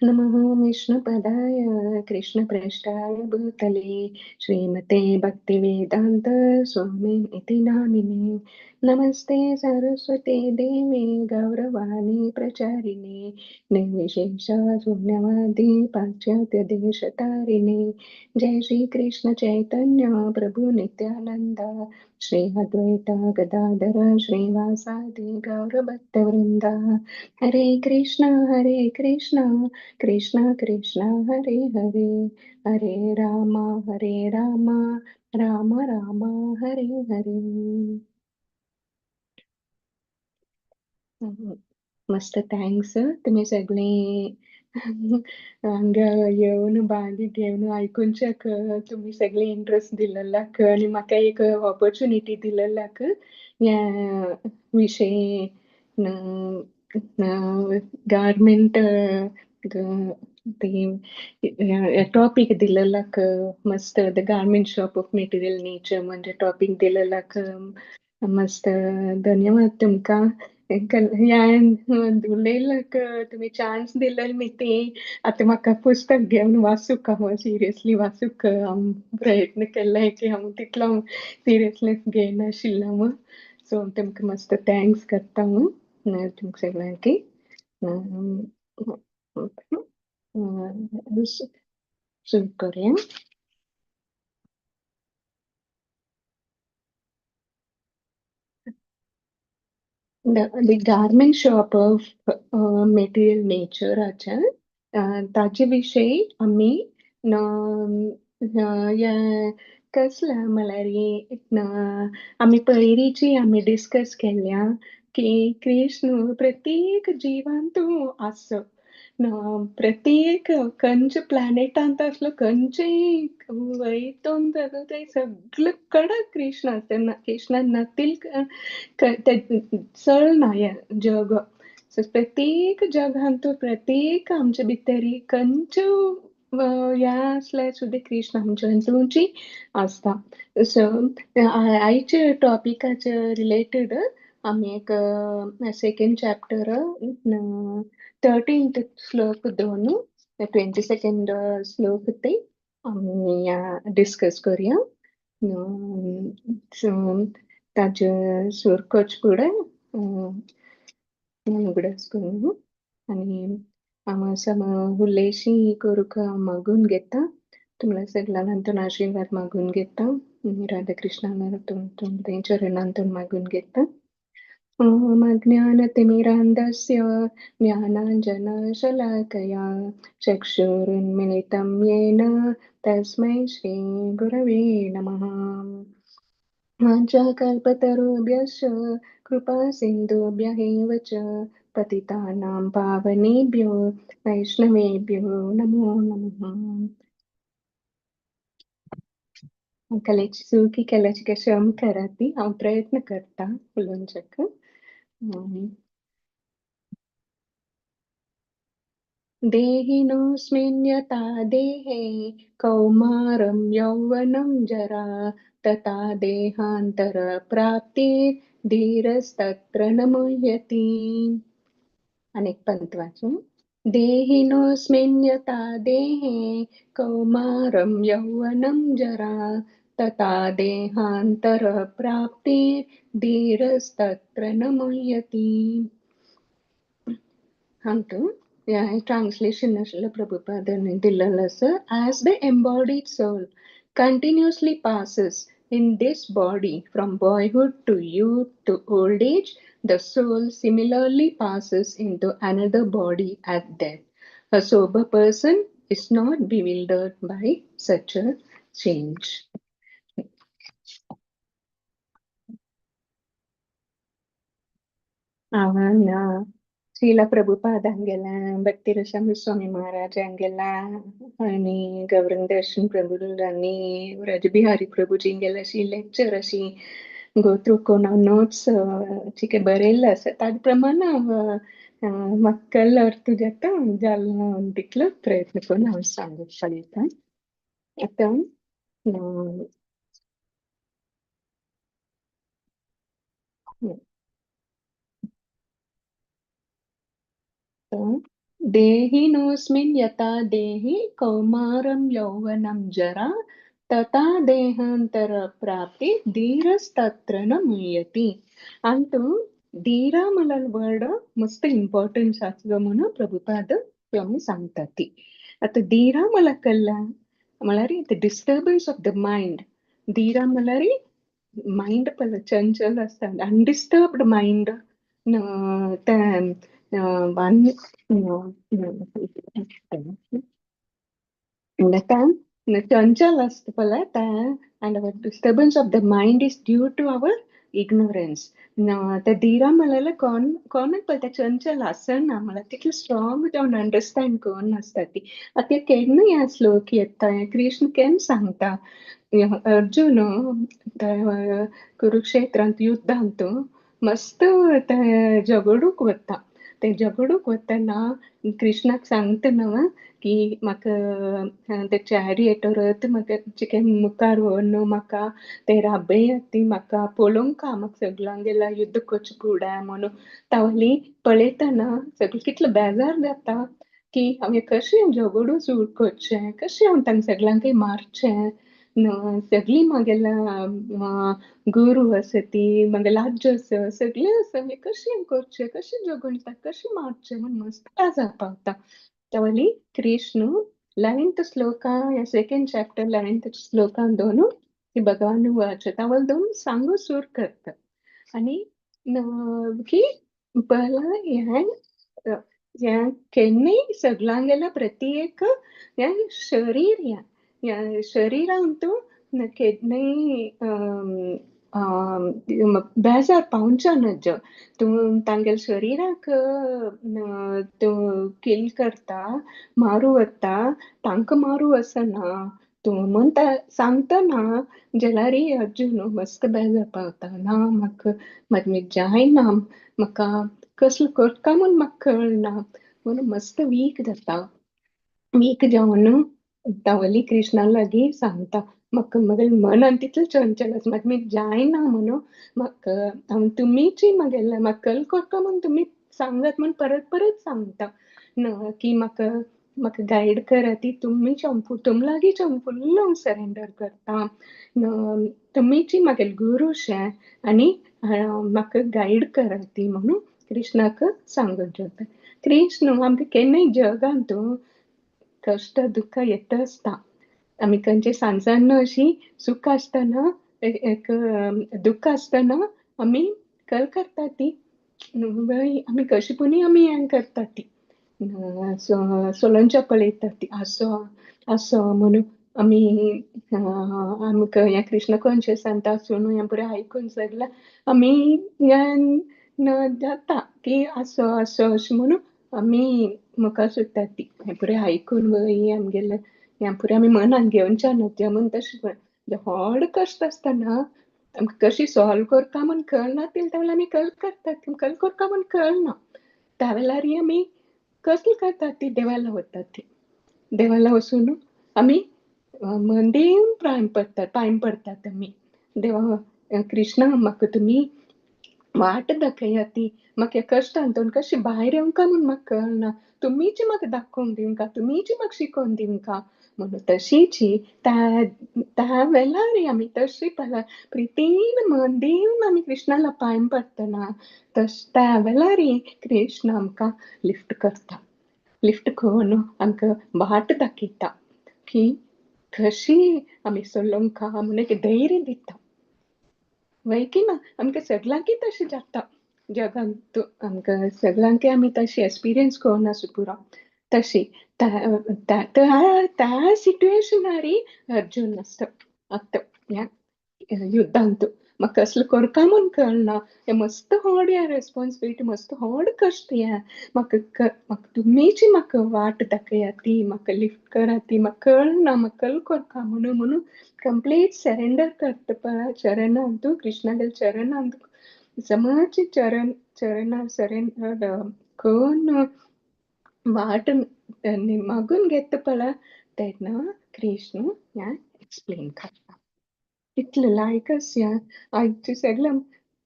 नमः विष्णुपदाय कृष्णप्रेष्ठाय भूतले श्रीमते भक्तिवेदान्त स्वामिन् इति नामिने। नमस्ते सरस्वते देवे गौरवाणी प्रचारिणे निर्विशेष शून्यवादी पाश्चात्यदेशतारिणे। जय श्री कृष्ण चैतन्य प्रभु नित्यानंद श्री अद्वैत गदाधर श्रीवासादि गौरभक्तवृन्द। हरे कृष्ण हरे कृष्ण कृष्ण कृष्ण हरे हरे, हरे राम हरे राम राम राम हरे हरे। मस्त thanks. तुम्ही सगळे हांगा येवन बागी घेवन आयकुच्याक तुमी सगळे इंट्रस्ट दिलेल्याक आनी म्हाका एक ऑपॉर्च्युनिटी दिलेल्याक ह्या विशय गार्मेंट ते टॉपीक दिलेल्याक मस्त the garment shop of material nature म्हणजे टॉपीक दिलेल्याक मस्त धन्यवाद तुमकां। ह्या उलयल्याक तुमी चान्स दिलेल मी ते आतां म्हाका पुस्तक घेवन वाचूंक हांव सिरियसली वाचूंक हांव प्रयत्न केल्ले की हांव तितलो सिरियसनेस घेयनाशिल्लें हांव। सो तुमकां मस्त thanks करता हांव तुमकां सगळ्यांक। सुरू करूया। The garment shop of material नेचराच्या ताजे विशयी आमी ह्या कसला म्हळ्यार आमी पयलींची आमी डिस्कस केल्या की कृष्ण प्रत्येक जिवांतू आसा, प्रत्येक खंयच्या प्लॅनेटांत आसलो खंयचेय वयतून ते सगळे कडेन कृष्ण आसता। कृष्ण नातील चल ना ह्या जग। सो प्रत्येक जगांत प्रत्येक आमच्या भितरी खंयच्यो ह्या आसल्यार सुद्दां कृष्ण आमच्या हितूनची आसता। सो आयच्या टॉपिकाच्या रिलेटेड आमी एक सेकंड चॅप्टर 13th श्लोक दोन 22nd श्लोक ते आमी डिस्कस करूया। सो ताजे सुर फुडें उगडास करूं आनी हांव सम उलयशी करूंक हांव मागून घेता तुमकां सगळ्यांतून आशिर्वाद मागून घेता राधाकृष्णा तुमच्या चरणांतून मागून घेता। ॐ अज्ञानतिमिरान्धस्य ज्ञानाञ्जनशलाकया चक्षुरुन्मिलितं येन तस्मै श्रीगुरवे नमः। वाञ्छाकल्पतरुभ्यश्च कृपासिन्धुभ्य एव च पतितानां पावनेभ्यो वैष्णवेभ्यो नमो नमः। कलेची चुकी केल्याची क्षम कराती हांव प्रयत्न करता उलोवच्याक। देहिनोऽस्मिन् यथा देहे कौमारं यौवनं जरा तथा देहांतरप्राप्तिर् धीरस्तत्र न मुह्यति। अनेक पंत वाचूं। देहिनोऽस्मिन् यथा देहे कौमारं यौवनं जरा तथा देहांतरप्राप्तिर् धीरस्तत्र न मुह्यति। हांतू ट्रान्सलेशन आशिल्लें प्रभुपादांनी दिल्लें आसा। As the embodied soul continuously passes in this body from boyhood to youth to old age, the soul similarly passes into another body at death. A sober person is not bewildered by such a change. हांवें श्रीला प्रभुपाद हांगेला, भक्तिरसामृत स्वामी महाराज हांगेला आनी गौरंग दर्शन प्रभु आनी व्रजबिहारी प्रभुजींगेले अशी lecture अशी go through करून हांव notes चिके बरयल्ले आसा ताजे प्रमाण हांव म्हाका कळ्ळो अर्थ जाता जालो तितलो प्रयत्न करून हांव सांगूंक पळयता। आतां देहिनोऽस्मिन् यथा देहि कौमारं यौवनं जरा तथा देहांतर प्राप्ती धीरस्तत्र न मुह्यति. अंतू धीरा म्हळ्यार वर्ड मस्त इम्पॉर्टन्स आसा म्हणून प्रभुपाद स्वामी सांगता ती. आतां धीरा म्हळ्यार कल्ला म्हळ्यार the disturbance of the mind. धीरा म्हळ्यार मायंड पळय चंचल आसता, अनडिस्टर्ब्ड मायंड. तें चंचल आसता पळय तें, and our disturbance of the mind is due to our ignorance. ते धीरा म्हळ्यार कोण कोणूच पळय तें चंचल आसना, म्हळ्यार तितलें स्ट्रॉंग जावन अंडरस्टँड करून आसता ती. आतां केन्ना ह्या श्लोक येता, कृष्ण केन्ना सांगता अर्जुन कुरुक्षेत्रांत युद्धांत मस्त ते झगडूंक वता. ते झगडूंक वतना कृष्णाक सांगता न्हू की म्हाका ते चॅरियट रथ म्हाका चिकेन मुखार व्हर म्हाका ते राबयात ती म्हाका पळोवंक म्हाका सगळ्यांगेल्या युद्ध करचें फुडें म्हणून. तावली पळयतना सगळें कितलो बेजार जाता की हांवें कशें झगडूं सुरू करचें, कशें हांव तांकां सगळ्यांकय मारचें. सगळीं म्हागेल्या गुरू आसा ती, म्हागेलो आज्जो आसा, सगळीं आसा, हांवें कशें करचें, कशें झगडटा, कशें मारचें म्हूण मस्त बेजार पावता. तावली कृष्ण 11th श्लोका या सेकंड चॅप्टर 11th श्लोकान दोनू की भगवान वाच तावल दोन सांगू सुर करता आनी की पहला ह्या ह्या केन्नाय सगळ्यांगेल्या प्रत्येक ह्या शरीर ह्या ह्या शरीरांतू केन्नाय बेजार पावच्या नज. तूं तांगेल्या शरीराक तूं किल करता, मारू वता, तांकां मारू वचना तूं म्हूण सांगतना जाल्यार अर्जुन मस्त बेजार पावता. ना म्हाका म्हाजे जायना, म्हाका कसलो करता म्हूण म्हाका कळना म्हणून मस्त वीक जाता. वीक जावन तावली कृष्णा लागीं सांगता म्हाका म्हगेलें मनान तितलें चंचल आसा, म्हाका जायना म्हणून म्हाका हांव तुमीची म्हागेलें म्हाका कल करता म्हूण तुमी सांगात म्हूण परत परत सांगता की म्हाका म्हाका गायड करात ती तुमी तुम लागींच हांव फुल्ल हांव सरेंडर करता, तुमीची म्हागेले गुरू शे आनी म्हाका गायड करात ती म्हणून कृष्णाक सांगत जाता. कृष्ण आमकां केन्नाय जगांत कश्ट दुख्ख येत आसता. आमी खंयचे सांजसान अशी सुख आसतना एक दुख्ख आसतना आमी कल करता ती, आमी कशी पुणी आमी हें करता ती, सोलोंच्या पळयता ती आसो आसो म्हणून आमी आमकां ह्या कृष्ण कॉन्शियसांत आसून हें बरें आयकून सगळें आमी हें जाता की आसो आसो अशें म्हणून आमी मुखार सरता ती. हें बरें आयकून वय आमगेलें हें पुरें आमी मनान घेवच्या न्हू म्हूण तशें व्हड कश्ट आसतना आमकां कशी सॉल्व करता म्हूण कळना त्या वेळार आमी कल करतात, कल करता म्हूण कळना त्या वेळार आमी कसली करतात ती देवाला वतात ती. देवाला वचून आमी मन दिवन पांय पडटात, पांय पडटात आमी देवा कृष्णा म्हाका तुमी वाट दाखयात ती, म्हाका ह्या कश्टांतून कशें भायर येवंका म्हूण म्हाका कळना, तुमीच म्हाका दाखोवन दिवंका, तुमीच म्हाका शिकोवन दिवंका म्हणून. तशीची त्या वेळार आमी तशी पळय प्रितीन मन दिवन आमी कृष्णाला पांय पडटना तश त्या वेळार कृष्ण आमकां लिफ्ट करता, लिफ्ट करून आमकां वाट दाखयता की कशी आमी चलोवंका म्हणून एक धैर्य दिता. वय की ना आमकां सगळ्यांकय तशें जाता जगांत, आमकां सगळ्यांकय आमी तशी एक्सपिरियन्स करून आसा पुरो. तशी त्या सिट्युएशनार अर्जुन आसता आतां ह्या युद्धांत म्हाका कसलो करता म्हूण कळना, हें मस्त व्हड हें रेस्पॉन्सिबिलिटी, मस्त व्हड कश्ट हें, म्हाका म्हाका तुमीची म्हाका वाट दाखयात ती, म्हाका लिफ्ट करात ती, म्हाका कळना म्हाका कल करता म्हणून म्हणून कंप्लीट सरेंडर करता पळय चरणांत, कृष्णागेल्या चरणांत समाची चरण चरणां सरेंडर करून वाट मागून घेता पळय तेन्ना कृष्ण हें एक्सप्लेन करता. इतलें लायक आसा आयचे सगळ्यां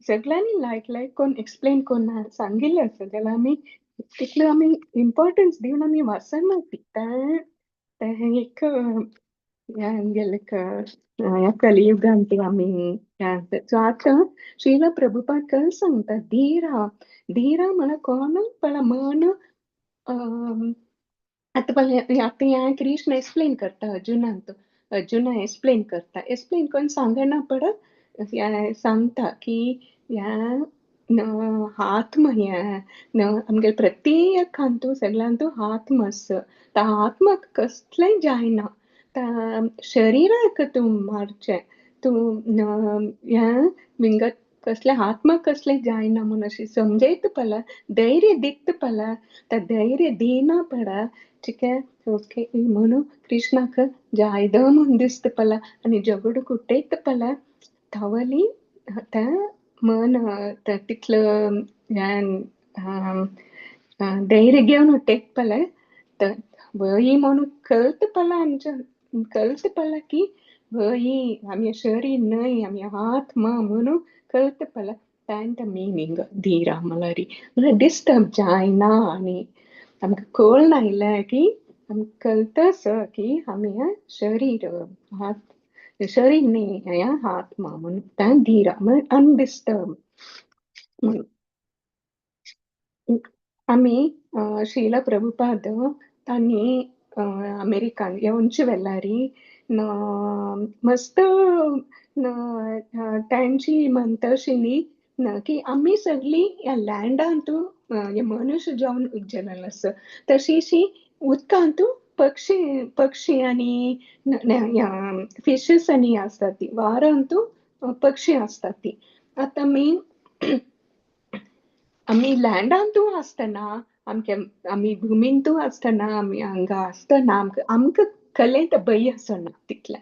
सगळ्यांनी लायक लायक कोन्न एक्सप्लेन कोन्न सांगिल्लें आसा जाल्यार आमी तितलो आमी इम्पॉर्टन्स दिवन आमी वाचना ती. तें तें एक आमगेले ह्या कलियुगान ती आमी. सो आतां श्रील प्रभुपाद कल सांगता धीरा धीरा म्हळ्यार कोण पळय मन. आतां पळय, आतां ह्या कृष्ण एक्सप्लेन करता अर्जुनाक. अर्जुना एक्सप्लेन करता, एक्सप्लेन करून सांगना पडत सांगता की ह्या आत्मा ह्या आमगे प्रत्येकांतू सगळ्यांतू आत्मा आसा. त्या आत्माक कसलेंय जायना. त्या शरीराक तूं मारचें, तूं ह्या विंगड कसलें आत्मा कसलें जायना म्हूण अशें समजयता पळय, धैर्य दिता पळय. त्या धैर्य दिना पळय, ठीक आहे, ओके म्हणून कृष्णाक जायद म्हूण दिसता पळय आनी झगडूंक उठयता पळय. तावली त्या मन तितलो धैर्य घेवन उठयता पळय. वय म्हणून कळता पळय, आमच्या कळता पळय की वय आमगे शरीर न्हय, आमगे आत्मा म्हणून कळता पळय. तांकां मिनींग धीरा म्हळ्यार म्हळ्यार डिस्टर्ब जायना आनी आमकां कळना आयलें की आमकां कळटा सर की आमी शरीर हात शरीर न्ही, ह्या आत्मा म्हणून तें धीरा म्हळ्यार अनडिस्टर्ब म्हणून. आमी श्रील प्रभुपाद तांणी अमेरिकान येवचे वेळारी मस्त तांची म्हणटा आशिल्ली की आमी सगळीं ह्या लँडांतू हे मनुष्य जावन जल्मले आसा, तशीशी उदकांतू पक्षी पक्षी आनी फिशस आनी आसता ती, वारांतू पक्षी आसता ती. आतां आमी आमी लँडांतू आसतना, आमचे आमी भुमींतू आसतना, आमी हांगा आसतना आमकां आमकां कलेंत भंय आसना तितलें.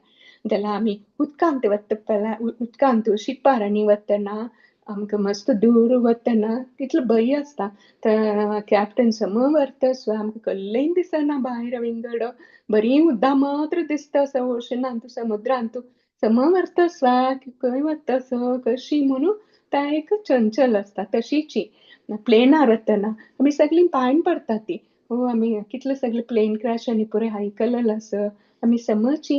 जाल्यार आमी उदकांत वता पळय, उदकांत शिपार आनी वतना आमकां मस्त दूर वतना तितलो भंय आसता. तर कॅप्टन समोर व्हरता सो आमकां कसलेंय दिसना भायर विंगड, बरीं उदकां मात्र दिसता ओशनांत समुद्रांत. समोर व्हरता स्वा खंय वता सो कशी म्हणून ता एक चंचल आसता. तशीची प्लेनार वतना आमी सगळीं पांय पडटा ती. हो आमी कितले सगळे प्लेन क्रॅश आनी पुरें आयकलेलें आसा. आमी समजची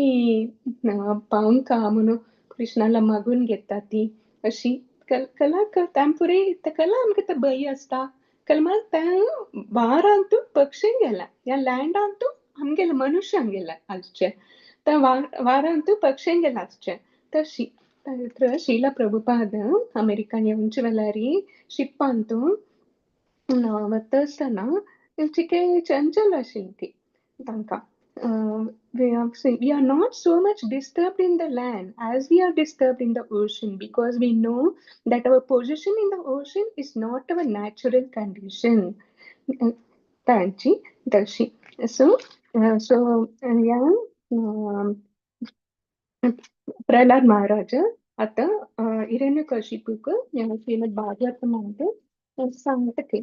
पावंका म्हणून कृष्णाला मागून घेता ती अशी कला तांपुरे कला आमकां ते भंय आसता. कलमा त्या वारांतू पक्षी गेला, ह्या लँडांतू आमगेले मनुष्यांक गेला आसचे, त्या वारांतू पक्षी गेला आसचे. तशी तत्र श्रील प्रभुपाद अमेरिकान येवचे वेळारी शिपांतू वता आसतना चिके चंचल आशिल्ली ती तांकां. We are not so much disturbed in the land as we are disturbed in the ocean, because we know that our position in the ocean is not our natural condition. तांची तशी. So so ह्या प्रल्हाद महाराज आतां हिरण्यकशिपूक ह्या श्रीमद भागवत सांगता की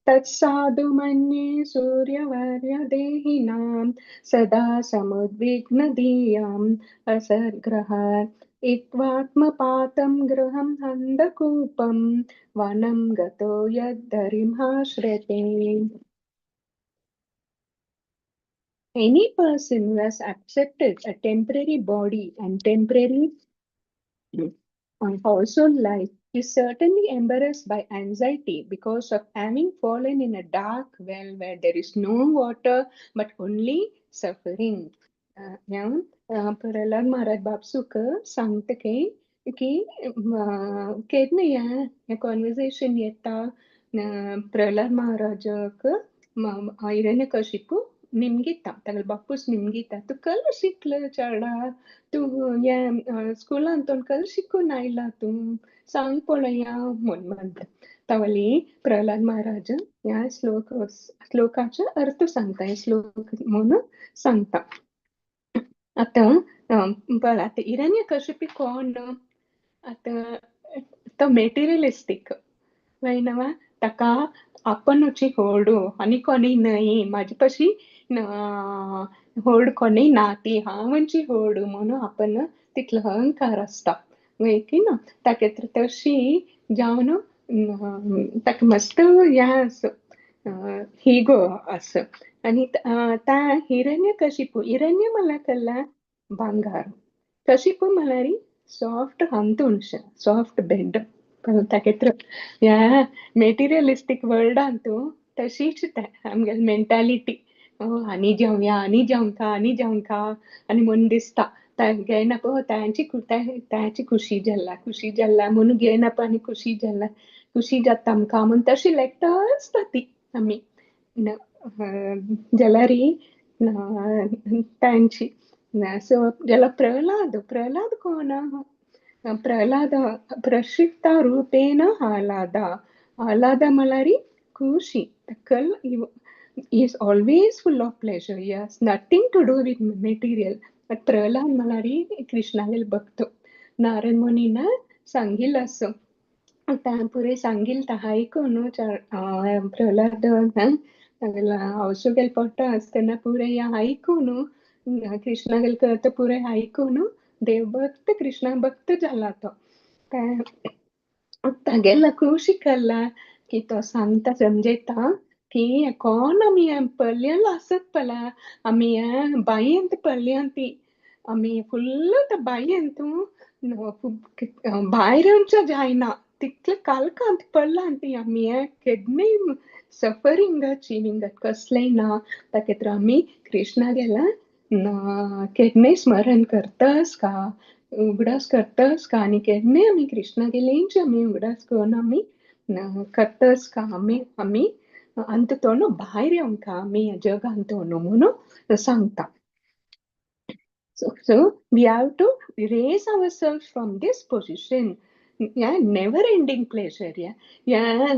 तत्साधु मन्ये सूर्यवर्य देहिनां सदा समुद्विग्नधियाम् असद्ग्रहात् इत्वात्मपातं गृहं अन्धकूपं वनं गतो यद्धरिमाश्रते. Any person who has accepted a temporary body and temporary household life is certainly embarrassed by anxiety because of having fallen in a dark well where there is no water but only suffering. ह्या प्रल्हाद महाराज बापसूक सांगता की की केन्ना ह्या conversation येता, प्रल्हाद महाराजाक हिरण्यकशिपू निमगिता, तागेलो बापूस निमगिता, तूं कल शिकलो चेडा, तूं हें स्कुलान तूं कल शिकून आयला, तूं सांग पळोवया म्हूण म्हणटा. तावली प्रल्हाद महाराज ह्या श्लोक श्लोकाचो अर्थ सांगता, हे श्लोक म्हणून सांगता. आतां पळय, आतां हिरण्यकशिपू कोण? आतां तो मेटिरियलिस्टीक वय ताका आपणूची होडू आनी कोणी न्हय, म्हाजे पशी होड कोणी ना, ती हांवची होड म्हणून आपण तितलो अहंकार आसता वय की ना. ताका तशी जावन ताका मस्त हें आसा, इगो आसा. आनी ता हिरण्य कशिपू, हिरण्य म्हणल्यार कल्ला भांगार, कशिपू म्हणल्यार सॉफ्ट हांतूण, सॉफ्ट बेड. ताकेत्र ह्या मेटिरियलिस्टीक वर्ल्डांत तशीच आमगेली मेंटालिटी, आनी जेवया, आनी जेवंका, आनी जेवंका, आनी म्हूण दिसता घेयना पळय तांची तांची खुशी जाला, खुशी जाला म्हणून घेयना पळय आनी खुशी जाला, खुशी जाता आमकां म्हूण तशी लेखता आसता ती आमी जाल्यार तांची. सो जाल्यार प्रहलाद, प्रहलाद कोण? प्रहलाद प्रक्षिप्त रूपेण आह्लाद. आह्लाद म्हळ्यार खुशी. कल is always full of pleasure. He has nothing to do with material. But Prahlad म्हळ्यार कृष्णागेल भक्त. नारद मुनीन सांगिल्लें आसा, आतां पुरें सांगिल्लें तां आयकून प्रहलाद तागेल्या हावसुगेल पोटा आसतना पुरें हें आयकून कृष्णागेल कथा पुरें आयकून देवभक्त कृष्णा भक्त जाला तो. तागेलो खुशी कल्ला की तो सांगता, समजयता की कोण आमी पडलेलो आसत पळय, आमी बांयंत पडल्या ती, आमी फुल्ल त्या बांयंत भायर येवचें जायना तितले कालकांत पडला ती आमी, केन्नाय सफरिंगाची विंगड कसलेंय ना. ताका आमी कृष्णा गेला केन्नाय स्मरण करतास का, उगडास करतास का, आनी केन्नाय आमी कृष्णा गेलेंच आमी उगडास करून आमी करतास का, आमी आमी अंत तो भायर येवंका आमी जगांत तो म्हणून सांगता. So we have to raise ourselves from this position. Yeah, never ending pleasure. Yeah, yeah.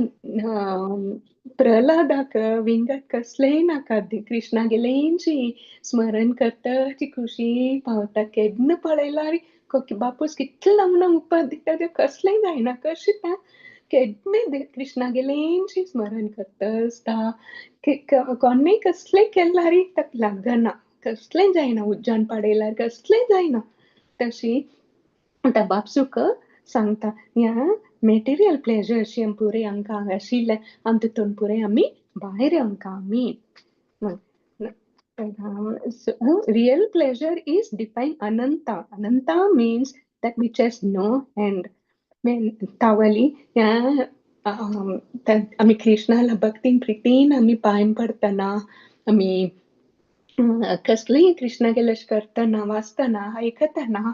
प्रहलादाक विंगड कसलेंय नाका, कृष्णा गेलेंची स्मरण करता ती खुशी पावता. केन्ना पळयल्यार बापूस कितले लांब उपाद दिता तें कसलेंय जायना, कशें तें केन्ना कृष्णा गेलेंची स्मरण करता आसता. कोणूय कसलेंय केल्यार ताका लागना, कसलें जायना, उज्जान पाडयल्यार कसलें जायना. तशी आतां बापसूक सांगता ह्या मेटेरियल प्लेजर्स पुरें आमकां हांगा आशिल्लें आनी तितून पुरें आमी भायर येवंका आमी. Real pleasure is define Ananta. Ananta means that which has no end. Tawli ह्या आमी कृष्णाला भक्तीन प्रितीन आमी पांय पडटना, आमी कसलेंय कृष्णा गेले करतना, वाचतना, आयकतना,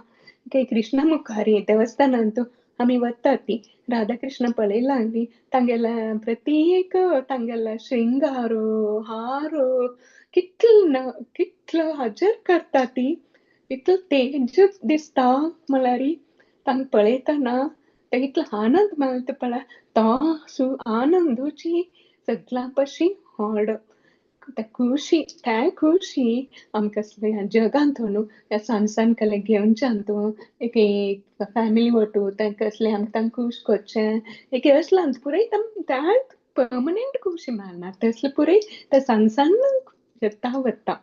कृष्णा मुखार देवस्थानांत आमी वता ती राधा कृष्ण पळयला न्ही, तांगेल्या प्रत्येक तांगेल्या श्रृंगार हार कितलो कितलो हजर करता ती, इतलो तेज दिसता म्हळ्यार तांकां पळयतना ते इतलो आनंद मेळटा पळय, तो सु आनंदूची सगळ्यां पशी व्हड खुशी. त्या खुशी आमकां ह्या जगांत न्हू ह्या सान कले घेवच्यान तूं एक फॅमिली वटू तांकां कसलें आमकां तांकां खूश करचें एक असलां पुराय त्यात पर्मनंट खुशी मेळना, तसलें पुराय त्या सान सान येता वता.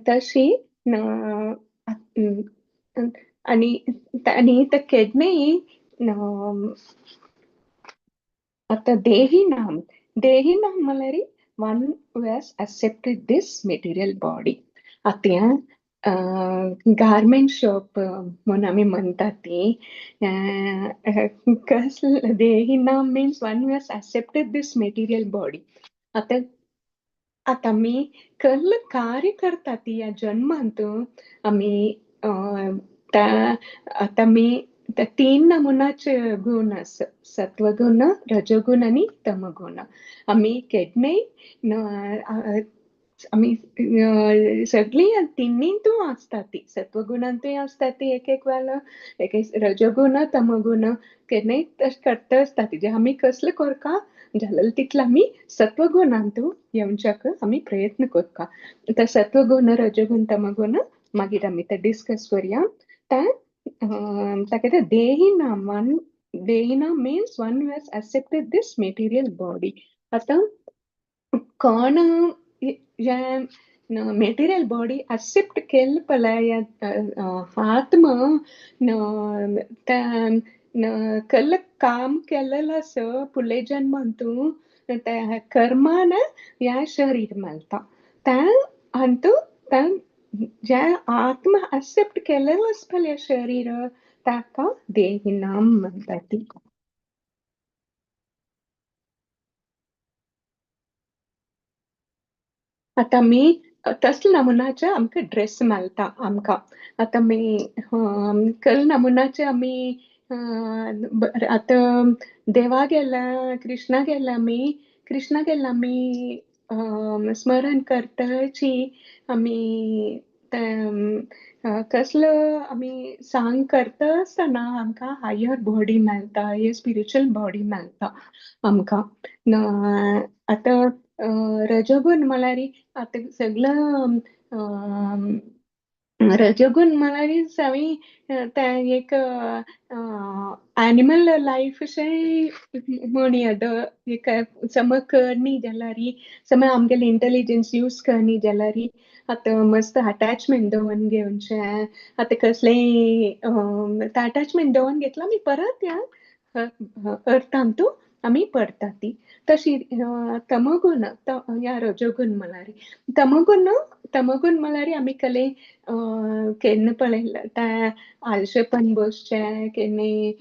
तशी आनी आनी ते केन्नाय आतां देही नाम, देही नाम म्हणल्यार one who has accepted this material body. आतां गार्मेंट शॉप म्हूण आमी म्हणटा ती कसले देही नाम means one who has accepted this material body. आतां आतां आमी कसलें कार्य करता ती ह्या जन्मांत आमी आतां आमी तीन नमुनाचे गुण आसा, सत्वगुण, रजगुण आनी तमगुण. आमी केन्नाय आमी सगळीं तिन्हीतूय आसता ती, सत्वगुणांतूय आसता ती एक एक वेळा, एक रजगुण तमगुण केन्नाय तशें करता आसता ती. जे आमी कसलें करता जाल्यार तितलें आमी सत्वगुणांत येवच्याक आमी प्रयत्न करता. आतां सत्वगुण, रजगुण, तमगुण मागीर आमी ते डिस्कस करया. ताका देही नाम one देहिना means one who has accepted this material body. आतां कोण ह्या मेटेरियल बॉडी एक्सेप्ट केल्ले पळय आत्मा कल्ल काम केलेलं आसा फुडले जन्मांतू त्या कर्मान ह्या शरीर मेळटा. त्या हातूंत त्या ज्या आत्मा एक्सेप्ट केलेलं आसा पळय शरीर ताका देहिनाम म्हणटा ती. आतां आमी तसले नमुनाचे आमकां ड्रेस मेळटा आमकां. आतां आमी कल नमुनाचे आमी आतां देवा गेल्या कृष्णा गेल्या आमी कृष्णा गेल्या आमी स्मरण करताची आमी कसलो आमी सांग करता आसतना आमकां हायर बॉडी मेळटा, हायर स्पिरिच्युअल बॉडी मेळटा आमकां. आतां रजगुण म्हळ्यार आतां सगळो रजगुण म्हळ्यार सगळीं तें एक एनिमल लायफ अशें म्हणया एक समज करणी जाल्यार समज आमगेले इंटेलिजन्स यूज करणी जाल्यार आतां मस्त अटॅचमेंट दवरून घेवचें. आतां कसलेंय अटॅचमेंट दवरून घेतला आमी परत ह्या अर्थांतू आमी पडटा ती. तशी तमगुण ह्या रजगुण म्हळ्यार तमगुण तमगुण म्हळ्यार आमी कले केन्ना पळयलां तें आळशेपण बसचें केन्नाय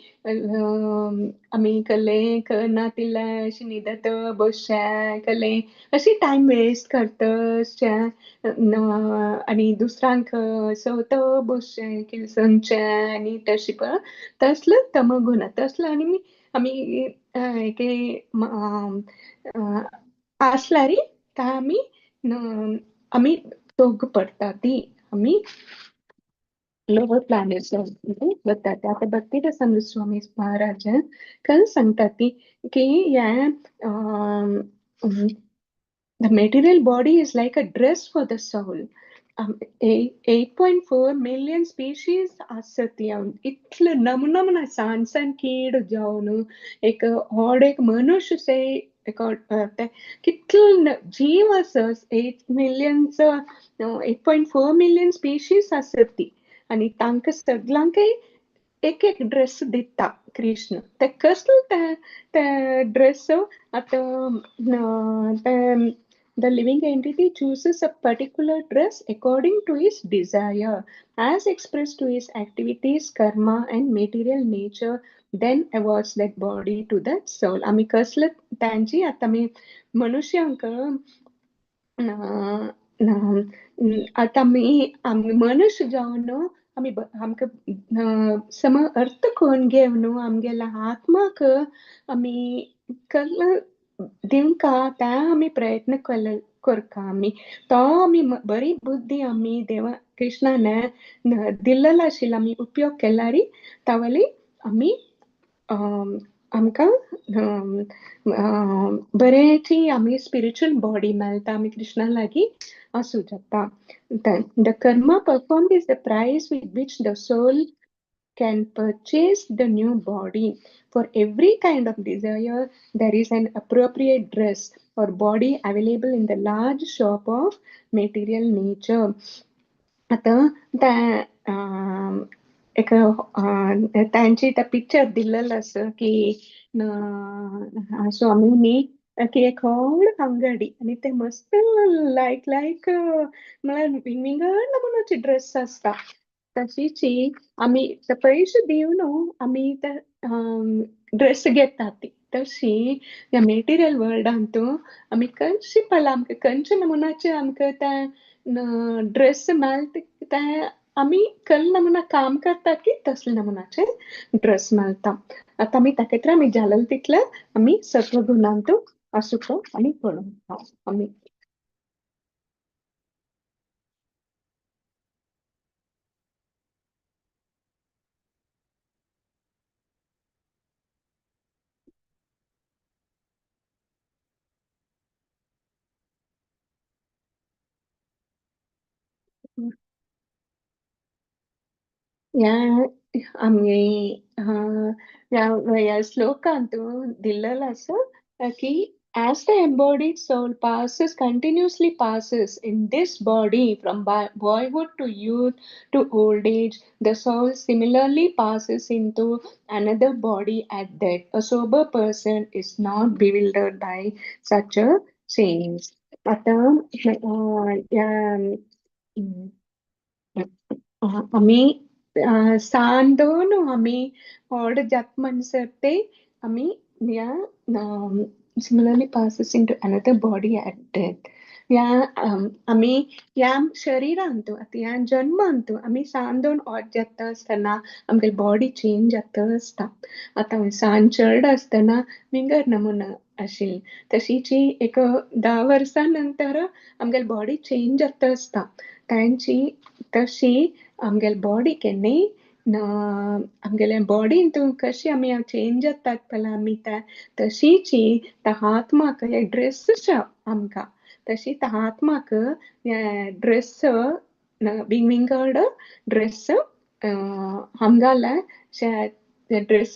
आमी कले करना तितलें अशें न्हिदत बसचें कले अशी टायम वेस्ट करता अशें आनी दुसऱ्यांक सवत बसचें किल्सनचें आनी तशें पळय तसलो तमगुण तसलो आनी आमी एक आसल्यार ता आमी आमी दोग पडटा ती आमी लोवर प्लॅनेट्स वतात. आतां भक्ती रसामृत स्वामी महाराज खंय सांगता ती की ह्या the material body is like a dress for the soul. 8.4 million species आसत इतले नमुना सान सान कीड जावन एक व्हड एक मनुष्य से एक कितले जीव आसा 8 millions 8.4 million species आसत ती आनी तांकां सगळ्यांकय एक एक ड्रेस दिता कृष्ण. ते कसलो ते ड्रेस आतां ते the living entity chooses a particular dress according to his desire, as expressed to his activities, karma, and material nature, then awards that body to that soul. आमी कसले तांची आतां आमी मनुष्यांक आतां आमी आमी मनुष्य जावन आमी आमकां सम अर्थ करून घेवन न्हू आमगेल्या आत्माक आमी कल दिवंका त्या आमी प्रयत्न करता आमी तो आमी बरी बुद्धी आमी देवा कृष्णान दिल्लेलो आशिल्लो आमी उपयोग केल्यार तावली आमी आमकां बरेची आमी स्पिरिच्युअल बॉडी मेळटा आमी कृष्णा लागीं आसूं जाता. The karma performed is the price with which the soul can purchase the new body. For every kind of desire, there is an appropriate dress or body available in the large shop of material nature. आतां त्या एक तांची त्या picture दिल्लेलो आसा की स्वामीनी की एक व्हड अंगडी आनी ते मस्त लायक लायक म्हळ्यार विंगड नमुनाचे ड्रेस आसता. तशीची आमी ते पयशे दिवन आमी ते ड्रेस घेतात ती. तशी ह्या मेटेरियल वर्ल्डांतू आमी कशी पळय आमकां खंयच्या नमुनाचे आमकां ते ड्रेस मेळटा ते आमी कल नमुना काम करता की तसले नमुनाचे ड्रेस मेळटा. आतां आमी ताका आमी जालें तितले आमी सत्वगुणांतू आसूं आमी पळोवंक आमी. ह्या आमगे ह्या ह्या श्लोकांत दिल्लेलो आसा की as the embodied soul passes continuously passes in this body from boyhood to youth to old age, the soul similarly passes into another body at death. A sober person is not bewildered by such a change. आतां ह्या आमी सान दोन आमी व्हड जाता म्हणसर ते आमी ह्या similarly passes into another body at death. ह्या आमी ह्या शरिरांत आतां ह्या जन्मांत आमी सान दोन व्हड जाता आसतना आमगेली बॉडी चेंज जाता आसता. आतां सान चेडो आसतना विंगड नमुना आशिल्ली, तशीची एक 10 वर्सां नंतर आमगेली बॉडी चेंज जाता आसता. तांची तशी आमगेली बॉडी केन्नाय आमगेले बॉडीन तूं कशी आमी चेंज जातात पळय आमी तशीची त्या आत्माक हे ड्रेस आमकां तशी त्या आत्माक ड्रेस विंगड ड्रेस आमगाले ड्रेस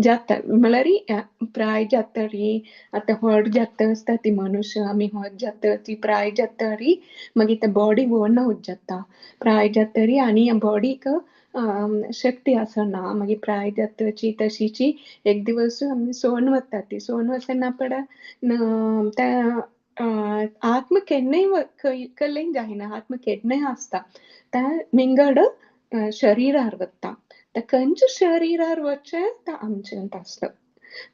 जाता म्हळ्यार प्राय जातरी आतां व्हड जाता आसता ती मनुष्य आमी व्हड जाता ती प्राय जातरी मागीर ते बॉडी व्हड जाता प्राय जातरी आनी बॉडीक शक्ती आसना मागीर प्राय जातची तशीची एक दिवस आमी सोन वता ती सोन वचना पडा त्या आत्म केन्नाय कलेन जायना आत्म केन्नाय आसता त्या विंगड शरिरार वता. त्या खंयच्या शरिरार वचचें तें आमचें आसता.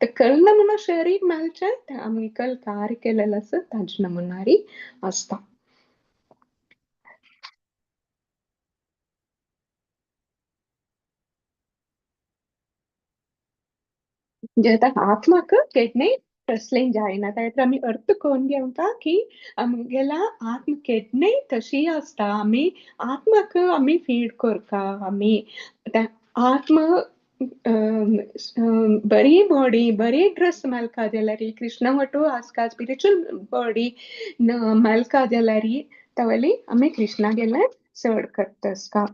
ते कल नमुना शरीर मेळचें तें आमी कल कार्य केलेलें आसा ताजे नमुनारी आसता. म्हणजे आत्माक केन्नाय तसलें जायना. ताका आमी अर्थ करून घेवता की आमगेला आत्म केन्नाय तशी आसता. आमी आत्माक आमी फीड करता. आमी त्या आत्म बरी बॉडी बरी ड्रेस मेळका जाल्यार कृष्णा वटू आजकाल स्पिरिच्युअल बॉडी मेळका जाल्यार तवली आमी कृष्णा गेल्यार चड करता आसता.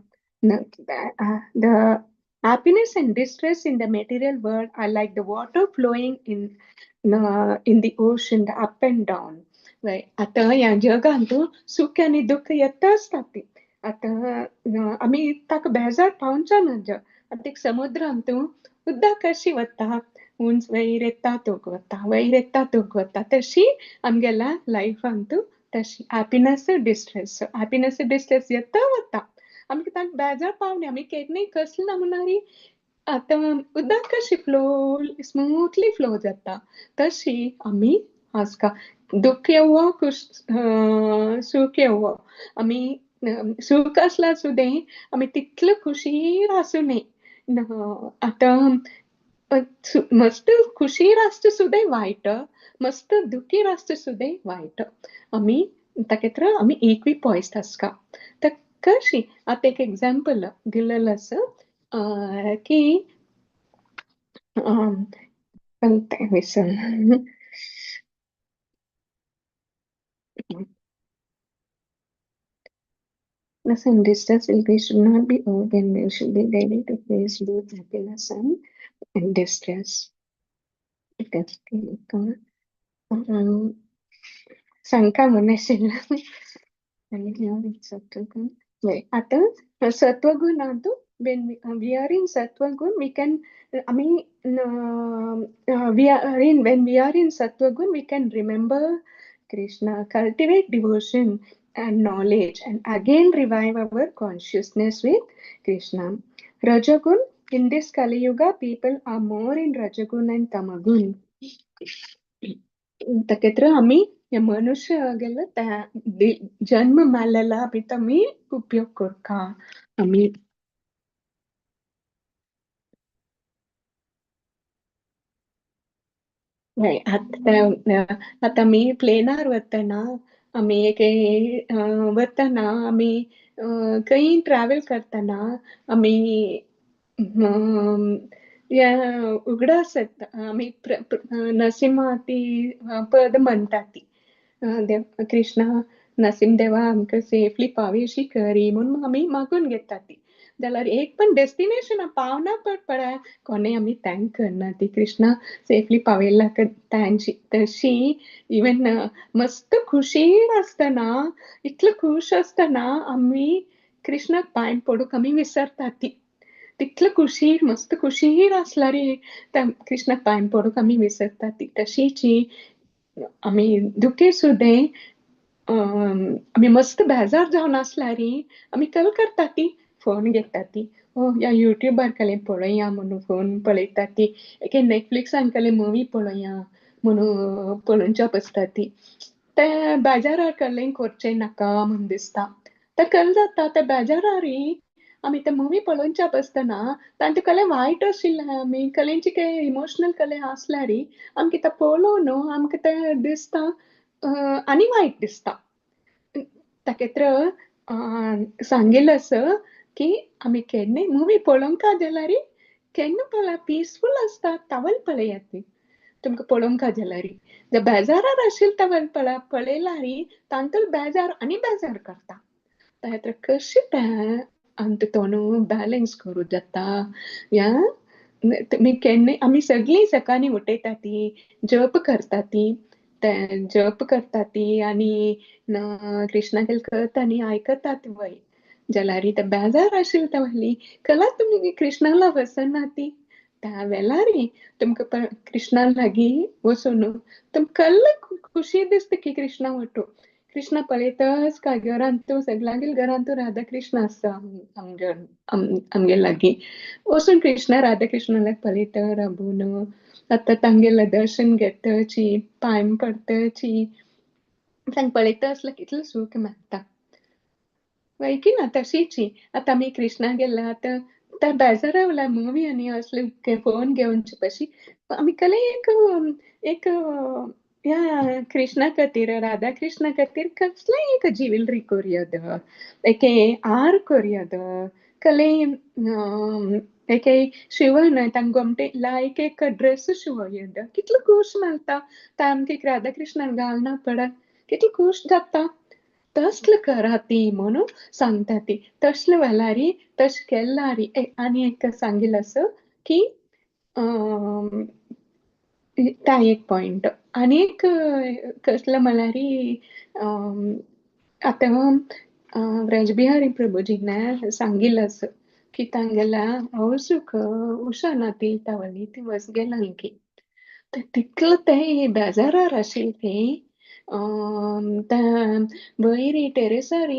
The happiness and distress in the material world are like the water flowing in the ocean, the up and down. आतां ह्या जगांत सुख आनी दुख्ख येता आसता ती. आतां आमी ताका बेजार पावचा ना. आतां एक समुद्रांत उदक कशी वता उंच वयर येता तोग वता वयर येता तोग वता तशी आमगेल्या लायफांत तशी हॅपिनस डिस्ट्रेस हॅपिनस डिस्ट्रेस येता वता. आमकां ताका बेजार पावना. आमी केन्नाय कसले नमुनारी आतां उदक कशी फ्लो स्मूथली फ्लो जाता तशी आमी आसता. दुख्ख येवो सूख येवो आमी सूख आसल्यार सुद्दां आमी तितले खुशीर आसूं न्ही. आतां मस्त खुशीर आसता सुद्दां वायट मस्त दुखीर आसता सुद्दां वायट. आमी ताका आमी इक्वी पॉयस्ट आसता. तर कशी आतां एक एग्जाम्पल दिलेलें आसा की विसरलें. And distress will be should not be overwhelmed. We should be ready to face both happiness and distress. सांगता म्हूण आशिल्लें आतां सत्वगुणांत when we are in sattvagun we can I mean we are in when we are in sattvagun we can remember Krishna, cultivate devotion and knowledge and again revive our consciousness with Krishna. Rajagun, in this Kali Yuga people are more in Rajagun and Tamagun. तकेत्र आमी हे मनुष्य गेले त्या जन्म मेळ्ळेला बी आमी उपयोग करता. आमी आतां आतां आमी प्लेनार वतना आमी एक वतना आमी खंय ट्रॅवल करतना आमी ह्या उगडास येता. आमी नरसिंहा ती पद म्हणटा ती देव कृष्णा नरसिंह देवा आमकां सेफली पावशी करी म्हणून आमी मागून घेता ती. जाल्यार एक पण डेस्टिनेशन पावना पड पडा कोणे आमी thank करना ती कृष्णा सेफली पावयला तांची. तशी इवन मस्त खुशीन आसतना, इतलो खुश आसतना आमी कृष्णाक पांय पडूंक आमी विसरता ती. तितलो खुशी, मस्त खुशीन आसल्यार त्या कृष्णाक पांय पडूंक आमी विसरता ती. तशीची आमी दुखी सुद्दां आमी मस्त बेजार जावन आसल्यार आमी कल करता ती, फोन घेता ती, ओ ह्या युट्यूबार कलें पळोवया म्हणून फोन पळयता ती, एके नेटफ्लिक्सान कलें मुवी पळोवया म्हणून पळोवच्या बसता ती. ते बेजारार कलें करचें नाका म्हूण दिसता. ते कल जाता ते बेजारारी आमी ते मुवी पळोवच्या बसतना तांचे कलें वायट आशिल्लें, आमी कलेंची काय इमोशनल कलें आसल्यार आमकां तें पळोवन आमकां तें दिसता आनी वायट दिसता. ताकेत्र सांगिल्लें आसा की आमी केन्नाय मुवी पळोवंक जाल्यार केन्ना पळय पिसफूल आसता तावल पळयात ती, तुमकां पळोवंक जाल्यार. जर बेजारार आशिल्ले तवल पळयल्यार तांतूल बेजार आनी बेजार करता. ताका कशें तें आमकां तो बॅलन्स करूं जाता. ह्या तुमी केन्नाय आमी सगळीं सकाळीं उठयता ती, जप करता ती, ते जप करता ती आनी कृष्णागेर करता आनी आयकतात वय. जाल्यार ते बेजार आशिल्ले तवली कला तुमी कृष्णाला वचना ती, त्या वेळार तुमकां कृष्णा लागीं वचून तुमकां कल्ल खुशी दिसता की कृष्णा वटू. कृष्णा पळयतच काय घरांत तूं सगळ्यांगेर घरांत तूं राधा कृष्ण आसता आमगे आमगे लागीं वचून कृष्णा राधा कृष्णाक पळयता राबून आतां तांगेलें दर्शन घेतची, पांय पडतची, तांकां पळयता आसल्यार कितलें सूख मेळटा. वय की ना? तशीची आतां आमी कृष्णा गेल्या आतां त्या बेजारा वेळार मुवी आनी असले फोन घेवचे पशी आमी कले एक एक ह्या कृष्णा खातीर राधा कृष्णा खातीर कसलें एक ज्वेलरी करुया, एके हार करुया, कले एके शिवण तांकां गोमटे लायक एक ड्रेस शिवया, कितलो खूश मेळटा. ते आमकां राधा कृष्णाक घालना पडा कितलो खूश जाता. तसलें करा ती म्हणून सांगता ती. तसले वेळार तशें केल्यार आनी एक सांगिल्लें आसा की ता एक पॉयंट. आनी एक कसलें म्हळ्यार आतां व्रजबिहारी प्रभुजीन सांगिल्लें आसा की तांगेल्या हौसूक उषा ना तीर्थावली ती वस गेला की तितलो ते बेजारार आशिल्ले ते वयर टेरेसार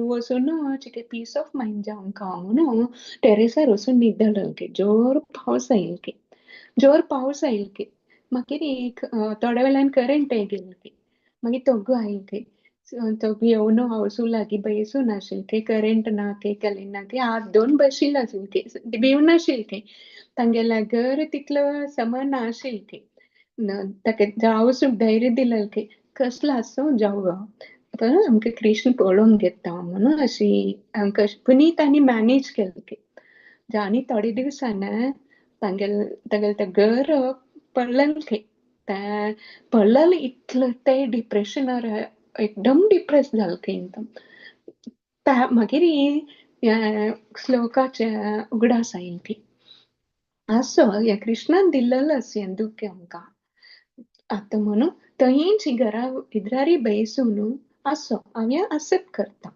वचून चिके पीस ऑफ मायंड जावंक म्हणून टेरेसार वचून न्हिदले की जोर पावस आयलो की, जोर पावस आयलो की मागीर एक थोड्या वेळान करंट गेलो की मागीर तोगो आयलो की तोगो येवन हावसू लागीं बैसून आशिल्ले की करंट ना की केलें ना की हात दोन बशिल्ले आशिल्ले की भिवन आशिल्ले की तांगेल्या घर तितलो समज ना आशिल्ले की ताका हावसूक धैर्य दिलें की कसलो आसूं जावं पण आमकां कृष्ण पळोवन घेता म्हणून अशी आमकां पुनी तांणी मॅनेज केलें की. आनी थोडे दिवसान तांगेलें तांगेलें तें घर पडलें की तें पडलेलें इतलें तें डिप्रेशनार एकदम डिप्रेस जालें की एकदम. त्या मागीर ह्या श्लोकाचे उगडास आयलो की आसो ह्या कृष्णान दिल्लेलो आसा हें दुख्ख आमकां. आतां म्हणून थंयच घरा इद्रारी बैसून आसो हांव हें एक्सेप्ट करता,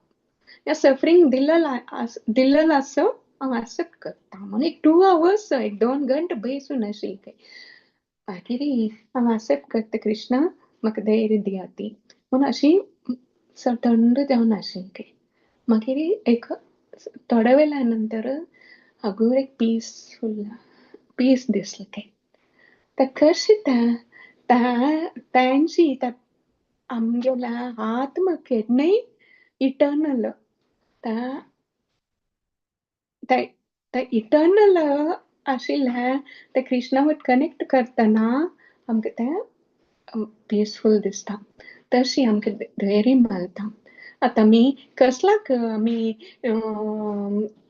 ह्या सफरींग दिल्लेलो आसो हांव एक्सेप्ट करता म्हणून एक 2 आवर्स एक 2 घंटे बैसून आशिल्लें. मागीर हांव एक्सेप्ट करता कृष्णा म्हाका धैर्य दिया ती म्हणून अशी थंड जावन आशिल्लें. मागीर एक थोड्या वेळा नंतर हागूर एक पीसफूल पीस दिसलें. ते कशें तांची आमगेल्या आत्मा केन्नाय इटर्नल त्या इटर्नल आशिल्लें ते कृष्णा वट कनेक्ट करतना आमकां तें पिसफूल दिसता. तशी आमकां धैर्य मेळटा. आतां आमी कसल्याक आमी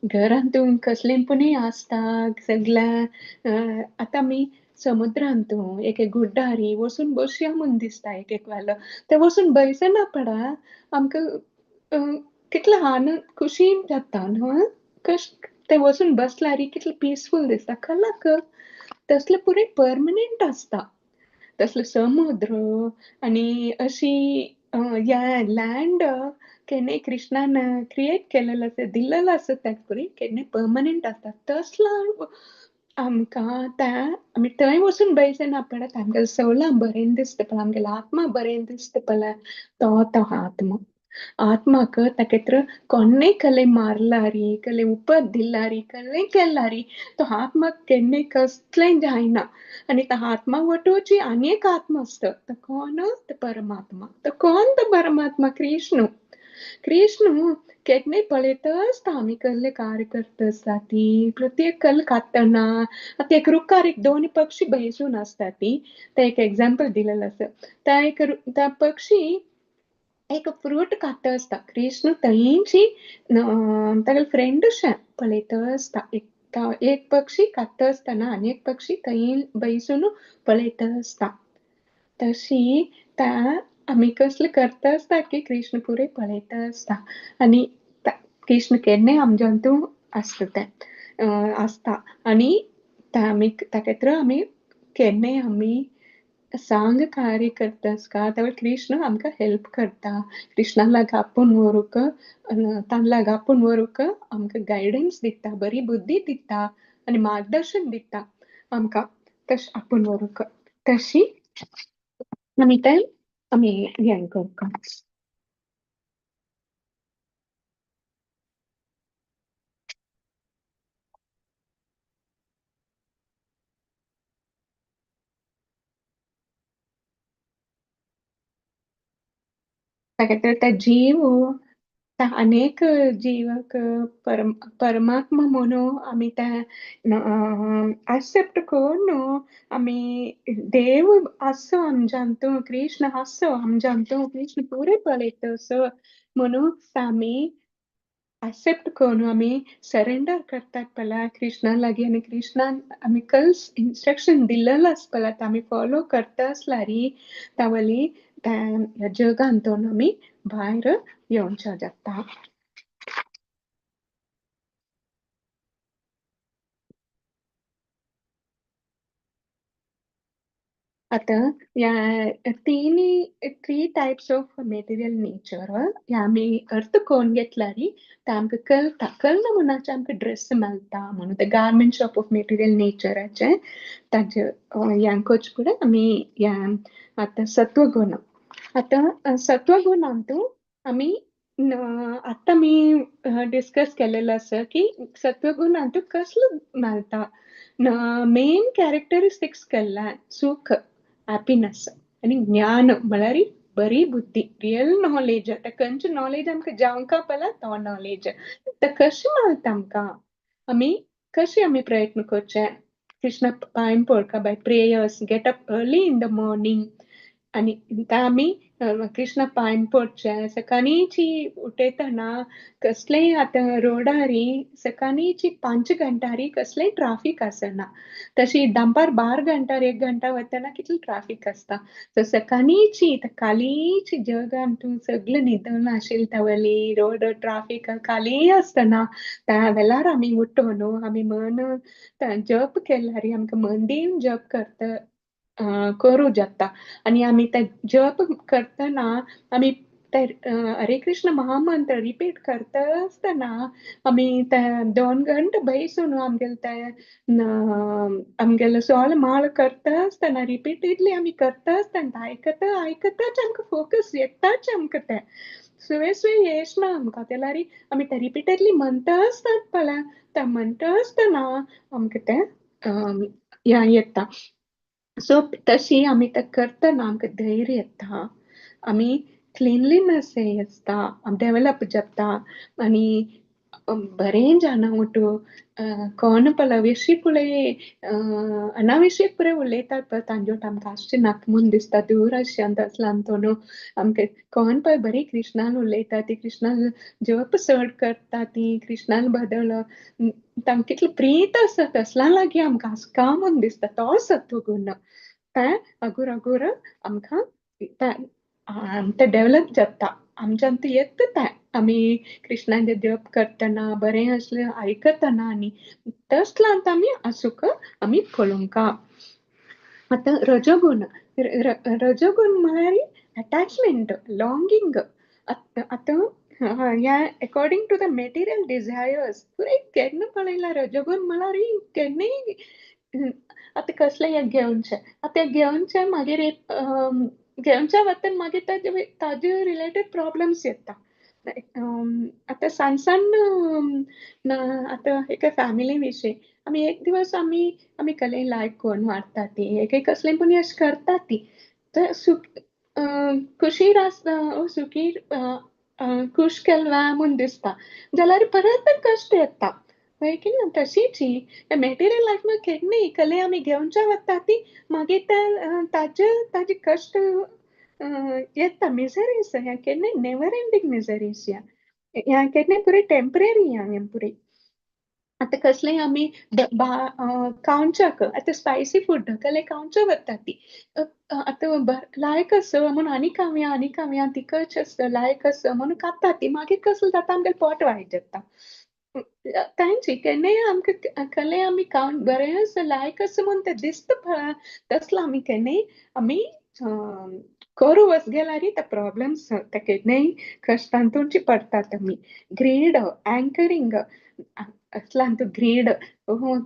घरांत कसलें पुणूय आसता सगळ्या आतां आमी समुद्रांत एक एक गुड्डारी वचून बसया म्हूण दिसता एक एक वेळा ते वचून बैसना पडा आमकां कितलो आनंद खुशी जाता न्हू. कश ते वचून बसल्यार कितलें पिसफूल दिसता. कलाक तसलें पुरें परमनंट आसता. तसलो समुद्र आनी अशी ह्या लँड केन्नाय कृष्णान क्रिएट केलेलो आसा, दिल्लेलो आसा ताका पुरी केन्नाय परमनंट आसता. तसलो आमकां त्या आमी थंय वचून बैसना पडत आमगेलें सवलां बरें दिसता पळय, आमगेलो आत्मा बरें दिसता पळय, तो तो आत्मा. आत्माक ताकेत्र कोणें कले मारलारी, कले उपद दिलारी, कले केलारी, तो आत्माक केन्नाय कसलें जायना. आनी तो आत्मा वटोवची आनी एक आत्मा आसता. तो कोण? तो परमात्मा. तो कोण तो परमात्मा? कृष्ण. कृष्ण केन्नाय पळयता आसता आमी कसलें कार्य करता आसता ती, प्रत्येक कल खातना. आतां एक रुखार एक दोन पक्षी बैसून आसता ती, तें एक एग्जाम्पल दिलेलें आसा. त्या एक त्या पक्षी एक फ्रूट खाता आसता. कृष्ण थंयची तागेले फ्रेंड अशें पळयता आसता. एक पक्षी खाता आसतना आनी एक पक्षी थंय बैसून पळयता आसता. तशी त्या आमी कसलें करता आसता की कृष्ण पुरें पळयता आसता. आनी कृष्ण केन्नाय आमच्या अंतू आसता तें आसता. आनी आमी ताका आमी केन्नाय आमी सांग कार्य करता आसता तेन्ना कृष्ण आमकां हेल्प करता. कृष्णा लागीं आपोवन व्हरूंक, तांकां लागीं आपोवन व्हरूंक आमकां गायडन्स दिता, बरी बुद्धी दिता आनी मार्गदर्शन दिता आमकां तशें आपोवन व्हरूंक. तशी आमी तें आमी हें करता. ताका त्या जीव अनेक जीवाक परमात्मा म्हणून आमी ते एक्सेप्ट करून आमी देव आसो आमच्या तूं, कृष्ण आसो आमच्या तूं, कृष्ण पुरे पळयता असो म्हणून आमी एक्सेप्ट करून आमी सरेंडर करतात पळय कृष्णा लागीं. आनी कृष्णान आमी कल्स इन्स्ट्रक्शन दिल्लेलो आसा पळय आमी फॉलो करता आसल्यार तावली त्या जगांतून आमी भायर येवच्या जाता. आतां ह्या तिनी three types of material nature ह्या आमी अर्थ करून घेतल्यार ते आमकां कळटा. कळना म्हणचे आमकां ड्रेस मेळटा म्हणून ते गार्मेंट शॉप ऑफ मटेरियल नेचराचें ताजे ह्या करचे फुडें आमी ह्या आतां सत्वगुण. आतां सत्वगुणांतू आमी आतां आमी डिस्कस केलेलो आसा की सत्वगुणांतू कसलो मेळटा. मेन कॅरेक्टरिस्टिक्स केल्ला सुख, हॅपिनस आनी ज्ञान म्हळ्यार बरी बुद्धी, रियल नॉलेज. आतां खंयचें नॉलेज आमकां जावंक पळय तो नॉलेज. आतां कशें मेळटा आमकां? आमी कशें आमी प्रयत्न करचे? कृष्णा पांय पडका by prayers, get up early in the morning. आनी आमी कृष्णा पांय पडचे सकाळीची उठयतना कसलेय आतां रोडारी सकाळीची 5 घंटारी कसलेय ट्राफीक आसना. तशी दनपार 12 घंटार 1 घंटा वतना कितलें ट्राफीक आसता. सो सकाळीची कालीची जगान तूं सगळें न्हिदून आशिल्ले तवली रोड ट्राफीक खाली आसतना त्या वेळार आमी उठोन न्हू आमी मन जप केल्यार आमकां मन दिवन जप करता करूं जाता. आनी आमी ते जप करतना आमी ते हरे कृष्ण महामंत्र रिपीट करता आसतना आमी ते 2 घंटे बैसून आमगेले ते आमगेले सोळ माळ करता आसतना रिपीटेडली आमी करता आसतना आयकता आयकताच आमकां फोकस येताच आमकां तें सुवे सुवे येश ना आमकां. जाल्यार आमी ते रिपीटेडली म्हणटा आसतात पळय ते म्हणटा आसतना आमकां तें हें येता. सो तशी आमी तें करतना आमकां धैर्य येता, आमी क्लिनलीनस आसता, डेवलप जाता. आनी बरें जाणा उठू कोण पळय विशी पळय अनाविशीक पुरें उलयतात पळय तांचे आमकां आसचें नाका म्हूण दिसता दूर अशें तसल्यान तो न्हू आमकां कोण पळय बरी कृष्णान उलयता ती, कृष्णान जप चड करता ती, कृष्णान बदल तांकां कितलो प्रीत आसा तसल्या लागीं आमकां आसका म्हूण दिसता. तो सत्वगुण तें अगूर अगूर आमकां तें डेवलप जाता, आमच्यान तें येता तें. आमी कृष्णाचे जप करतना बरें असलें आयकतना आनी तसलांत आमी आसूंक आमी पळोवंका. आतां रजगुण, रजगुण म्हळ्यार अटॅचमेंट, लॉंगींग. आतां ह्या according to the material desires पुराय केन्ना पळयलां रजगुण म्हळ्यार केन्नाय आतां कसलें हें घेवचें, आतां घेवचें मागीर एक घेवच्या वतन मागीर ताजे ताजे रिलेटेड प्रॉब्लम्स येता. आतां सान सान आतां एका फॅमिली विशयी आमी एक दिवस आमी आमी कसलें लायक कोण मारता ती एक एक कसलें पूण अशें करता ती तर सुख खुशीर आसता सुखी खूश केल्ला म्हूण दिसता जाल्यार परत कश्ट येता वय की ना. तशीच ही मटेरियल लायफ केन्नाय कले आमी घेवच्या वता ती मागीर ते ताजे ताजे कश्ट येता. मिजरीस ह्या केन्नाय नेवर एंडींग मिजरीस ह्या ह्या केन्नाय पुराय टेंपररी ह्या हें पुराय. आतां कसलेंय आमी खावच्याक आतां स्पायसी फूड कसलें खावच्या वता ती आतां लायक आसा म्हूण आनी खावया आनी खावया तिखट आसा लायक आसा म्हणून खाता ती मागीर कसलें जाता आमगेलें पोट वायट जाता. तांची केन्नाय आमकां कसलें आमी खावन बरें आसा लायक आसा म्हूण तें दिसता पळय तसलो आमी केन्नाय आमी करूं वच गेल्यार ते प्रॉब्लम्स ते केन्नाय कश्टांतूच पडटात आमी. ग्रीड, अँकरींग, असलांत ग्रीड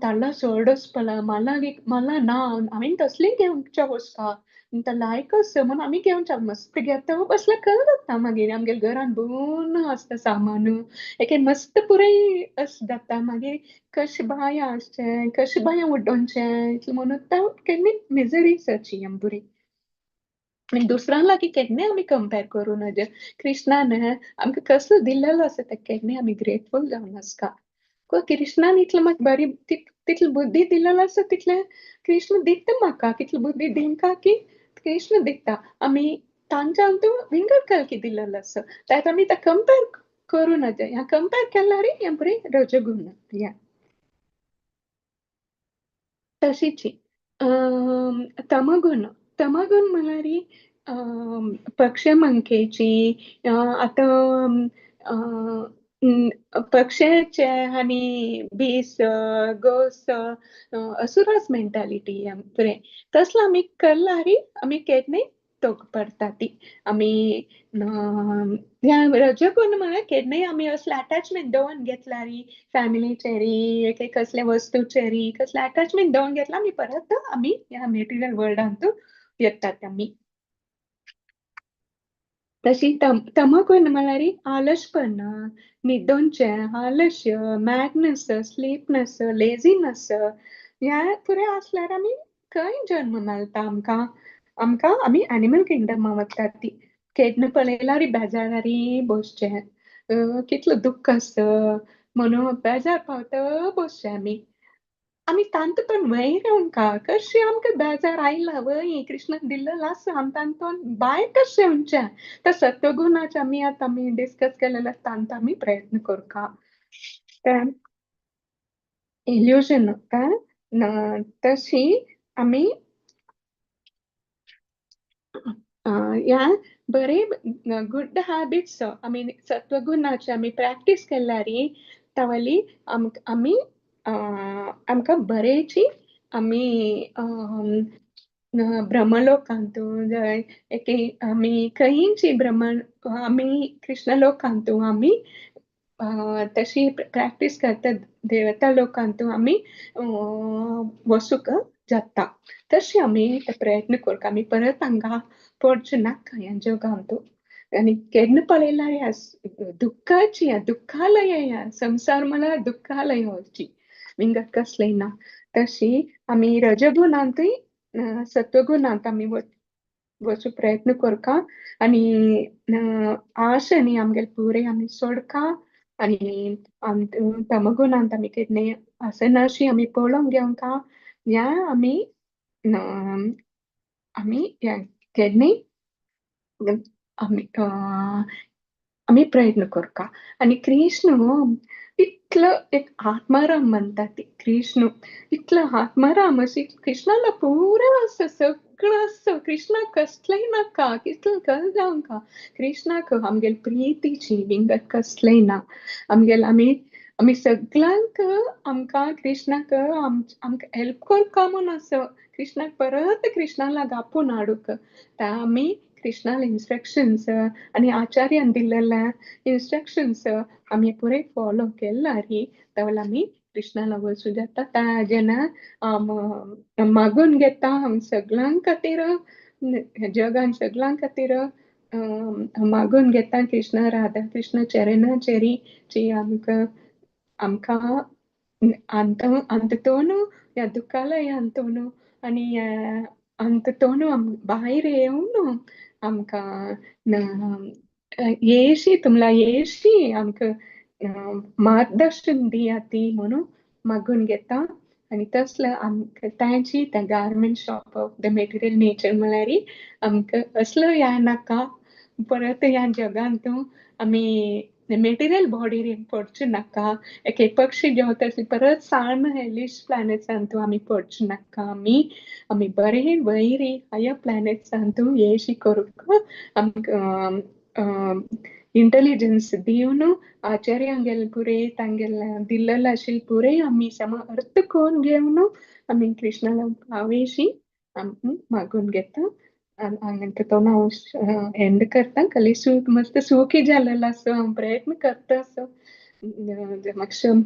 ताला चडच पळय मला मला ना हांवें तसलें घेवच्या वचपा लायक आसा म्हूण आमी घेवच्या मस्त घेता बसल्यार कळ जाता मागीर आमगेल्या घरान भरून आसता सामान एक मस्त पुराय अशें जाता मागीर कशें बाया आसचें कशें बाया उडोवचें इतलें म्हणून तें केन्नाय मिजरीस अशी आमी आनी दुसऱ्यां लागीं केन्नाय आमी कंपेर करूं नज. कृष्णान आमकां कसलो दिल्लेलो आसा तें केन्नाय आमी ग्रेटफूल जावन आसता. कृष्णान इतलें म्हाका बरी तितली बुद्धी दिल्लेलो आसा तितलें कृष्ण दिता म्हाका कितली बुद्धी दिवंका की कृष्ण दिता. आमी तांच्यान तूं विंगड कलकी दिल्लेलो आसा ताका आमी तें कंपेर करूं नज. ह्या कंपेर केल्यार हें बरें रजगुण ह्या. तशीच तमगुण, तमगुण म्हळ्यार पक्षमंकेची आतां पक्षाचे आनी बीस गोस असुरास मेंटालिटी बरें तसलो आमी करल्यार आमी केन्नाय तोग पडटा ती आमी ह्या रजगुण म्हळ्यार केन्नाय आमी असले अटॅचमेंट दवरून घेतल्यार फॅमिलीचेरी एक कसले वस्तूचेरी कसले अटॅचमेंट दवरून घेतल्यार आमी परत आमी ह्या मेटिरियल वर्ल्डांत येतात आमी. तशी तमगुण म्हळ्यार आलसपण, न्हिदोवचें, आलस्य, मॅडनस, स्लीपनस, लेजीनस ह्या पुराय आसल्यार आमी खंय जन्म मेळटा आमकां. आमकां आमी एनिमल किंगडमा वतात ती केन्ना पळयल्यार बेजारारी बसचें कितलो दुख्ख आसा म्हणून बेजार पावता बसचें आमी. आमी तांतून वयर येवंका कशें आमकां बेजार आयला वय कृष्णान दिल्लेलो आसा आमी तांतून भायर कशें येवचें तर सत्वगुणाचे आमी आतां आमी डिस्कस केलेले तांत आमी प्रयत्न करका. तें इल्युजन तशी आमी ह्या बरे गुड हॅबिट्स आमी सत्वगुणाचे आमी प्रॅक्टीस केल्यार तावली आमी आमकां बरेची आमी ब्रह्मलोकांतू एक आमी खंयची ब्रह्मण आमी कृष्णलोकांतू आमी तशी प्रॅक्टीस करता देवता लोकांतू आमी वसूंक जाता. तशी आमी प्रयत्न करता आमी परत हांगा पडचे नाका ह्या जगांतू. आनी केन्ना पळयल्यार ह्या दुख्खाची ह्या दुख्खालय ह्या संवसार म्हळ्यार दुख्खालय होची विंगड कसलें ना. तशी आमी रजगुणांतूय सत्वगुणांत आमी वचूं प्रयत्न करका आनी आशा न्ही आमगेले पुराय आमी सोडका आनी तमगुणांत आमी केन्नाय आसनाशी आमी पळोवंक घेवंका ह्या आमी आमी ह्या केन्नाय आमी आमी प्रयत्न करका. आनी कृष्ण इतलो एक आत्माराम म्हणटा ती कृष्ण इतलो आत्माराम अशी कृष्णाला पुराय आसा सगळें सगळो आसो, कृष्णाक कसलेंय नाका, कितलें कल जावंका, कृष्णाक आमगेले प्रितीची विंगत कसलेंय ना. आमगेले आमी आमी सगळ्यांक आमकां कृष्णाक आमकां हेल्प करका म्हूण आसो, कृष्णाक परत कृष्णा लाग आपोवन हाडूंक. ता आमी कृष्णाले इन्स्ट्रक्शन्स आनी आचार्यान दिल्लेले इन्स्ट्रक्शन्स आमी पुरे फॉलो केल्यार तवल आमी कृष्णा वचूं जाता. ता जेन्ना मागून घेता आमी सगळ्यां खातीर, जगान सगळ्यां खातीर मागून घेता कृष्णा राधा कृष्ण चरणाचेरी जी आमकां आमकां अंत अंततोनू ह्या दुख्खालयांतून आनी अंततोनू भायर येवन आमकां येशी तुमला येशी आमकां मार्गदर्शन दिया ती म्हणून मागून घेता. आनी तसलो आमकां तांची त्या garment shop of the material nature म्हळ्यार आमकां असलो ह्या नाका, परत ह्या जगांत आमी मेटेरियल बॉडीर पडचें नाका, एक पक्षी जेवता तसली परत साण हेलिश प्लॅनेट्सांतू आमी पडचें नाका. आमी आमी बरे वयरी हायर प्लॅनेट्सांतू येशी करूंक आमकां इंटेलिजन्स दिवन आचार्यांगेले पुरे तांगेले दिल्लेले आशिल्ले पुरे आमी सम अर्थ करून घेवन आमी कृष्णाला पावेशी आमी मागून घेता. हांगा तो हांव एंड करता. खाली मस्त सुखी जालेलो आसा, हांव प्रयत्न करता असो. मातशें.